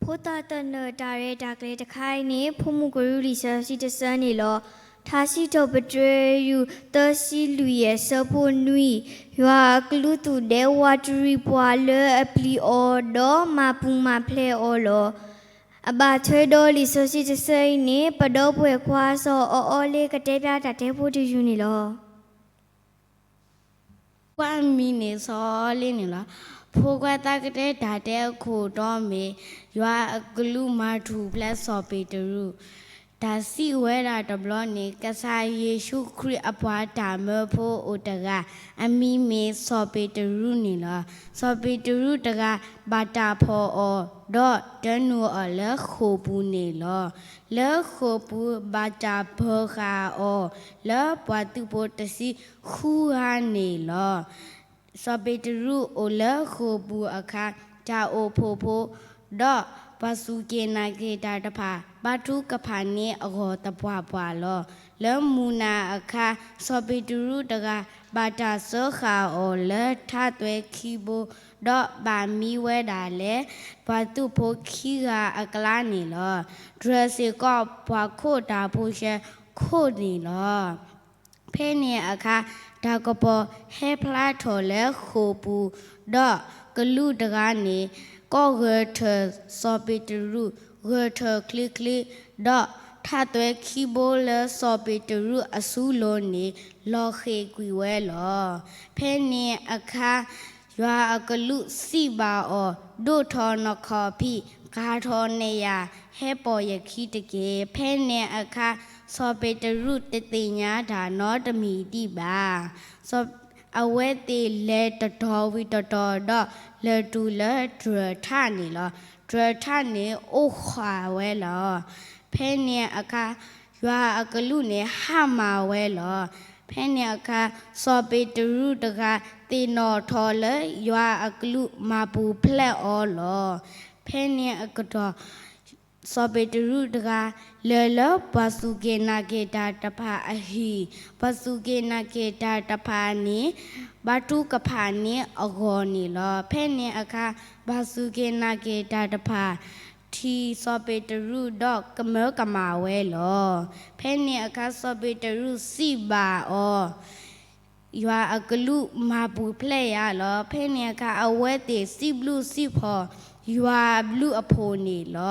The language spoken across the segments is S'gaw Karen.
ဖိသၣ်သနၢၣ်တၢ်ရဲၣ်တၢ်ကျဲၤတခါအံၤန့ၣ် ဖိမုၣ်ကရူၢ်လံာ်စီဆှံတဆၢန့ၣ်လီၤ. ထါစံးထီၣ်ပတြၢၤ ယူၢ်သၢဆံလွံၢ်အဆၢဖိနွံ, ယွၤအကလူးသူၣ်ဒဲဝးတရံးပှၤလၢအပျံၤအီၤ, ဒီးမၤပူၤမၤဖျဲးအီၤလီၤ. အဘၣ်ထွဲဒီးလံာ်စီဆှံတဆၢအံၤန့ၣ် ပဒီပုၢ်ဝဲၢ်ခွါစီၤအီအီလ့ကတဲပၠးတၢ်တဲဖိတယုၢ်န့ၣ်လီၤ. ကွၢ်မံၤန့ၣ်စီၤအီလ့န့ၣ်လီၤ. ဖိခွါသးကတဲတၢ်တဲအခိၣ်တီမ့ၢ် ယွၤအကလူးမၤထူၣ်ဖျဲးစီၤပ့းတရူး. တၢ်စံးဝဲဒၣ်တဘျီန့ၣ် ကစၢ်ယ့ၣ်ၡူးခရံာ်အပှၤတၢ်မၢဖိအိၣ်တဂၤ အမံၤမ့ၢ်စီၤပ့းတရူးန့ၣ်လီၤ. စီၤပ့းတရူးတဂၤ ဘၣ်တၢ်ဖီၣ်အီၤ ဒီးတၢနုာ်အီၤလၢဃိာ်ပူၤန့ၣ်လီၤ. လၢဃိာ်ပူၤဘၣ်တၢ်ပၢၤဃာ်အီၤ လၢပှၤသုးဖိတဆံဃုဂၤန့ၣ်လီၤ. စီၤပ့းတရူးအိၣ်လၢဃိာ်ပူၤအခါ တၢ်အိၣ်ဖှိၣ်ဖိ ဒီးပှၤစူၢ်က့ၤနာ်က့ၤတၢ်တဖၣ် ဘါထုကဖၣ်န့ၢ်အဂီၢ်သပှၢ်ပှၢ်လီၤ. လၢမုၢ်နၤအခါ စီၤပ့းတရူးတဂၤ ဘၣ်တၢ်စၢဃာ်အီၤလၢထးသွဲခံဘိ ဒီးဘၣ်မံဝဲဒၣ်လၢ ပှၤသုးဖိခံဂၤအကျါန့ၣ်လီၤ. ကြၢးစ့ၢ်ကီးပှၤခိးတၢ်ဖိဆှၢခိၣ်န့ၣ်လီၤ. ဖဲန့ၣ်အခါ တၢ်ကပီၤဟဲဖျါထီၣ်လၢဃိာ်ပူၤ, ဒီးကလူးတဂၤန့ၣ် ကိးဂဲၤထၢၣ်စီၤပ့းတရူး ဂဲၤထၢၣ်ချ့ချ့, ဒီးထးသွဲခံဘိလၢစီၤပ့းတရူးအစုလိၤန့ၣ် လီၤဃ့ၢ်ကွံာ်ဝဲလီၤ. ဖဲန့ၣ်အခါ ယွၤအကလူးစံးဘၣ်အီၤ, ဒိၣ်ထီၣ်နခီၣ်ဖံး, ကၤထီၣ်နယၢ်, ဟဲပိာ်ယခံတက့ၢ်. ဖဲန့ၣ်အခါ စီၤပ့းတရူးတသ့ၣ်ညါတၢ်နီတမံၤဒံးဘၣ်. စီၤ အဝဲသ့ၣ်လဲၤတတီၤဝံၤတတီၤဒီး လဲၤတုၤလၢတြဲၤထးန့ၣ်လီၤ. တြဲၤထးန့ၣ်အိၣ်ဃာ်ဝဲလီၤ. ဖဲန့ၣ်အခါ ယွၤအကလူးန့ၣ်ဟါမၢ်ဝဲလီၤ. ဖဲန့ၣ်အခါ စီၤပ့းတရူးတဂၤ သ့ၣ်နီၣ်ထီၣ်လၢယွၤအကလူးမၤပူၤဖျဲးအီၤလီၤ. ဖဲန့ၣ်အကတီၢ် စီၤပ့းတရူးတဂၤ လဲၤလၢပှၤစူၢ်က့ၤနာ်က့ၤတၢ်တဖၣ်အဟံၣ်, ပှၤစူၢ်က့ၤနာ်က့ၤတၢ်တဖၣ်န့ၣ် ဘါထုကဖၣ်န့ၢ်အဂီၢ်န့ၣ်လီၤ. ဖဲန့ၣ်အခါ ပှၤစူၢ်က့ၤနာ်က့ၤတၢ်တဖၣ် ထံၣ်စီၤပ့းတရူးဒီးကမၢကမၣ်ဝဲလီၤ. ဖဲန့ၣ်အခါ စီၤပ့းတရူးစံးဘၣ်အီၤ, ယွၤအကလူးမၤပူၤဖျဲးယၤလီၤ. ဖဲန့ၣ်အခါ အဝဲသ့ၣ်စံးဘျုးစံးဖှိၣ် ယွၤအဘျုးအဖှိၣ်န့ၣ်လီၤ.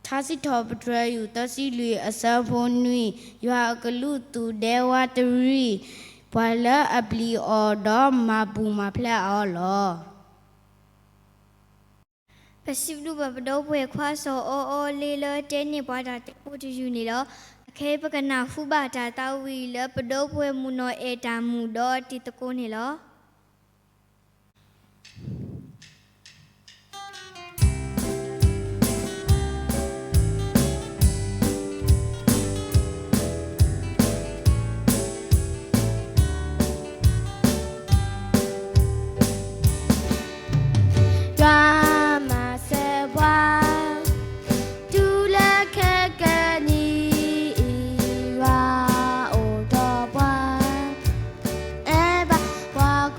ထါစံးထီၣ်ပတြၢၤ ယူၢ်သၢဆံလွံၢ် အဆၢဖိနွံ, ယွၤအကလူးသူၣ်ဒဲဝးတရံး ပှၤလၢအပျံၤအီၤဒီးမၤပူၤမၤဖျဲးအီၤလီၤ. ပစံးဘျုးဘၣ်ပဒီပုၢ်ဝဲၢ်ခွါစီၤအီအီလ့လၢတဲန့ၢ်ပှၤတၢ်တဲဖိတယုၢ်န့ၣ်လီၤ. အခဲအံၤပကနၢ်ဟူဘၣ်တၢ်သးဝံၣ်လၢပဒီပုၢ်ဝဲၢ်မုၣ်နီၢ်အဲၣ်တၢ်မုာ်ဒီး တံၤသကိးန့ၣ်လီၤ. ယွၤမၤစၢၤပှၤ တုၤလၢခဲကနံၣ်အံၤ ယွၤအိၣ်ဒီးပှၤ အဲၣ်ဘၣ်ပှၤ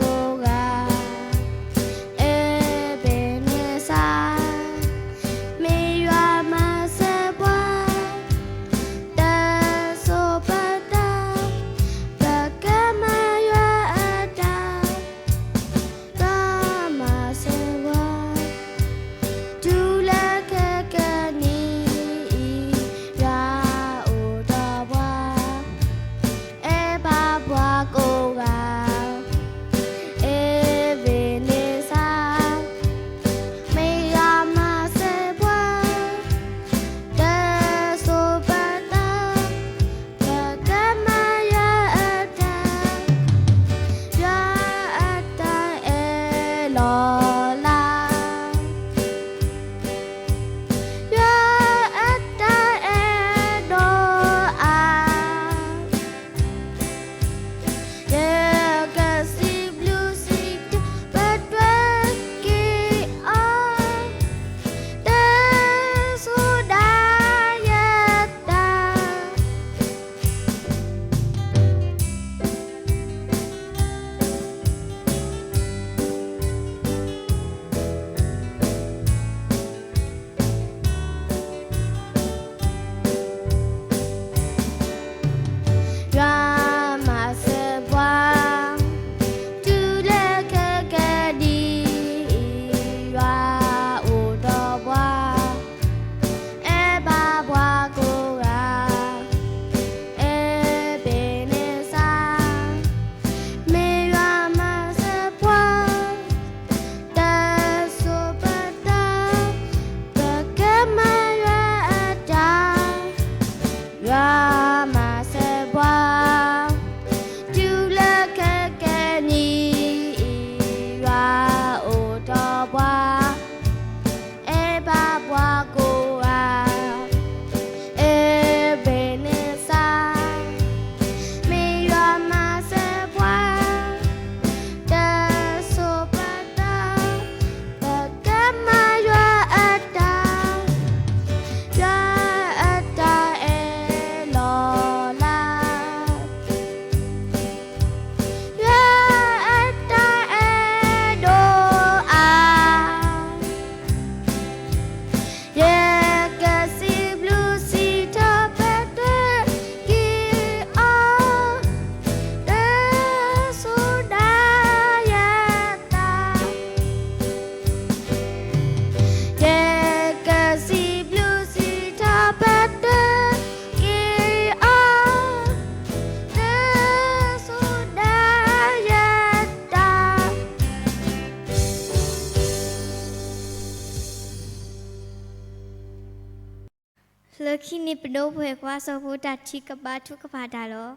လၢခံန့ၣ် ပဒိၣ်ပှဲၤကွၢ်စီဖိတၢ်ထံၣ်ကဘၣ်ထုကဖၣ်တၢ်လီၤ.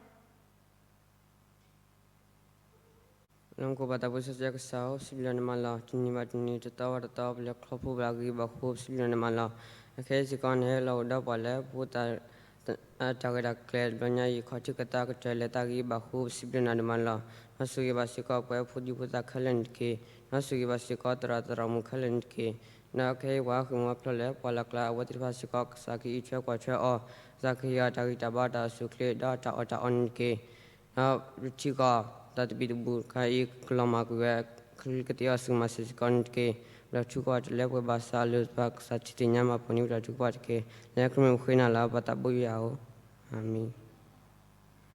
လၢမူခိၣ်ပၢ်သးဘိစီဆှံကစၢ်ဧၢ, စံးဘျုးနၤမၤလီၤ. တနံၤဘၣ်တနံၤ တသီဘၣ်တသီ ပလဲၤခီဖျိဘၣ်ဂ့ၤဘၣ်ဃိ ပစံးဘျုးနၤမၤလီၤ. အခဲအံၤစ့ၢ်ကီး နဟဲလီၤကဒီးပှၤလၢပဝဲ တၢ်ဂ့ၢ်တၢ်ကျိၤတဘျီညါအံၤ ခီၣ်ထံးကသါကတၢၢ်လဲၤတၢ်ဂ့ၤဘၣ်ဃိ ပစံးဘျုးနၤဒိၣ်မးလီၤ. နီၢ်ဆိၣ်ဂ့ၤဘၣ်စ့ၢ်ကီးပဝဲဖိဒံဖိသၣ်ခဲလၢာ်န့ၣ်တက့ၢ်. နီၢ်ဆိၣ်ဂ့ၤဘၣ်စ့ၢ်ကီးသရၣ်သရၣ်မုၣ်ခဲလၢာ်န့ၣ်တက့ၢ်. ဒီးခဲအံၤပှၤဟးဃ့ၢ်မှံဟးဖျိးလၢပှၤလၢ်ကျါအဝဲသ့ၣ်တဖၣ်စ့ၢ်ကီး ကစၢ်ကအံးထွဲကွၢ်ထွဲအီၤ, ကစၢ်ကဟ့ၣ်အီၤတၢ်ဂံၢ်တၢ်ဘါတၢ်အိၣ်ဆူၣ်အိၣ်ချ့ဒီးတၢ်အီၣ်တၢ်အီန့ၣ်တက့ၢ်. ဒီးပထံကီၢ်တၢ်သဘံၣ်သဘုၣ်တခါအံၤ ကလီၤမၢ်ကွံာ်ဝဲ ကလုာ်ကသ့အီၤဆူၣ်မးစ့ၢ်ကီးန့ၣ်တက့ၢ်. ပတၢ်ထုကဖၣ်တလဲပှဲၤဘၣ်ဆၣ်လၢပကစၢ်ထံၣ်သ့ၣ်ညါမၤပိာ်န့ၢ်ပတၢ်ထုကဖၣ်တက့ၢ်. လၢခရံာ်မ့ၢ်ပဃ့နၤလၢပသးဘိယွၤဧၢ, အၤမ့ၣ်.